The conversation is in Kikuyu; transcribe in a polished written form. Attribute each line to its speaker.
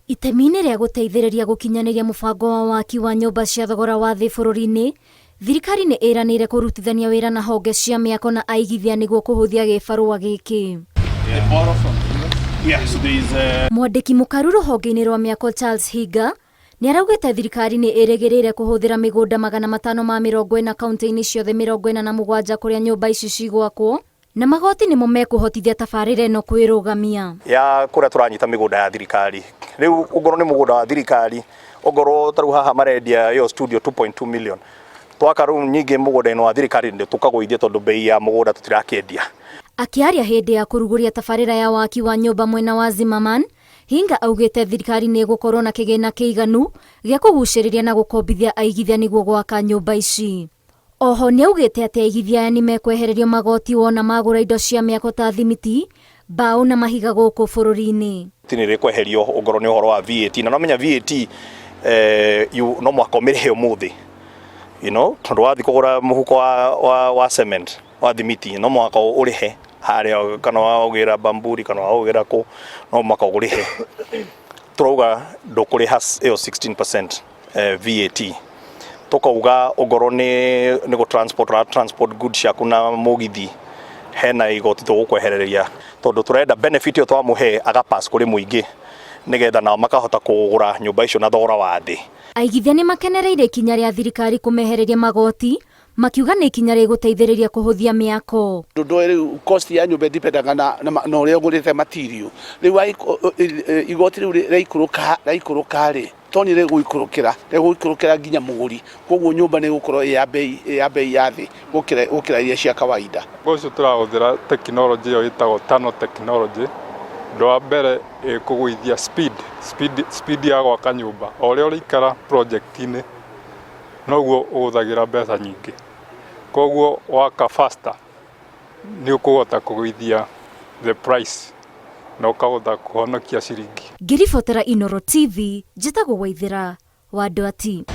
Speaker 1: Itemi-inĩ rĩa gũteithĩrĩria gũkinyanĩria mũbango wa waki wa nyũmba cia thogora wa thĩ bũrũri-inĩ, thirikari nĩ ĩranĩire kũrutithania wĩra na honge cia mĩako na aigithia nĩguo kũhũthia gĩbarũa gĩkĩ. Mwandĩki mũkaru rũhonge-inĩ rwa mĩako Charles Hinga nĩ araugĩte thirikari nĩ ĩrĩgĩrĩire kũhũthĩra mĩgũnda 540 kaunti-inĩ ciothe 47 kũrĩa nyũmba ici cigwakwo Na magoti nĩmo mekũhotithia tabarĩra ĩno kwĩrũgamia.
Speaker 2: Ya kũrĩa tũranyita mĩgũnda ya thirikari. Rĩu ongorwo nĩ mũgũnda wa thirikari, ongorwo ta rĩu haha marendia ĩyo studio 2.2 million, twaka rĩu nyingĩ mũgũnda-inĩ wa thirikari nĩ tũkagũithia tondũ bei ya mũgũnda tũtirakĩendia.
Speaker 1: Akĩaria hĩndĩ ya kũrugũria tabarĩra ya waki wa nyũmba mwena wa Zimmerman, Hinga augĩte thirikari nĩ ĩgũkorwo na kĩgĩna kĩiganu gĩa kũgucĩrĩria na gũkombithia aigithia nĩguo gwaka nyũmba ici. Oho nĩaugĩte atĩ aigithia aya nĩmekwehererio magoti wona magũra indo cia mĩako ta thimiti, mbaũ na mahiga gũkũ bũrũri-inĩ.
Speaker 2: Igoti nĩ rĩkweherio ongorwo nĩ ũhoro wa VAT na no menya VAT no mũhaka ũmĩrĩhe ũmũthĩ you know tondũ wathiĩ kũgũra mũhuko wa, wa, wa cement wa thimiti no mũhaka ũrĩhe harĩa kana waũgĩra Bamburi kana waũgĩra kũ no mũhaka ũrĩhe. Tũrauga ndũkũrĩha ĩyo 16% VAT. Tũkauga ongorwo nĩ nĩ gũ transport ũra transport goods ciaku na mũgithi hena igoti tũgũkwehereria tondũ tũrenda benefit ĩyo twamũhe aga pass kũrĩ mũingĩ nĩgetha nao makahota kũgũra nyũmba icio na thogora wa thĩ.
Speaker 1: Aigithia nĩ makenereire ikinya rĩa thirikari kũmehereria magoti makiuga nĩ ikinya rĩgũteithĩrĩria kũhũthia mĩako.
Speaker 3: Ndũĩ rĩu cost ya nyũmba ĩdipendaga na na na ũrĩa ũgũrĩte material. Rĩu igoti rĩu rĩaikũrũka rĩaikũrũka rĩ, to nĩ rĩgũikũrũkĩra rĩgũikũrũkĩra nginya mũgũri. Koguo nyũmba nĩ ĩgũkorwo ĩ ya bei ĩ ya bei ya thĩ gũkĩra gũkĩra iria cia kawaida.
Speaker 4: Ũcio tũrahũthĩra tekinoronjĩ ĩyo ĩtagwo tunnel technology, ũndũ wa mbere ĩkũgũithia speed, speed, speed ya gwaka nyũmba. O ũrĩa ũraikara project-inĩ noguo ũhũthagĩra mbeca nyingĩ. Koguo waka faster nĩ ũkũhota kũgũithia the price na ũkahota kũhonokia ciringi.
Speaker 1: Ngĩribotera Inooro TV, njĩtagwo Waithĩra wa Ndwati.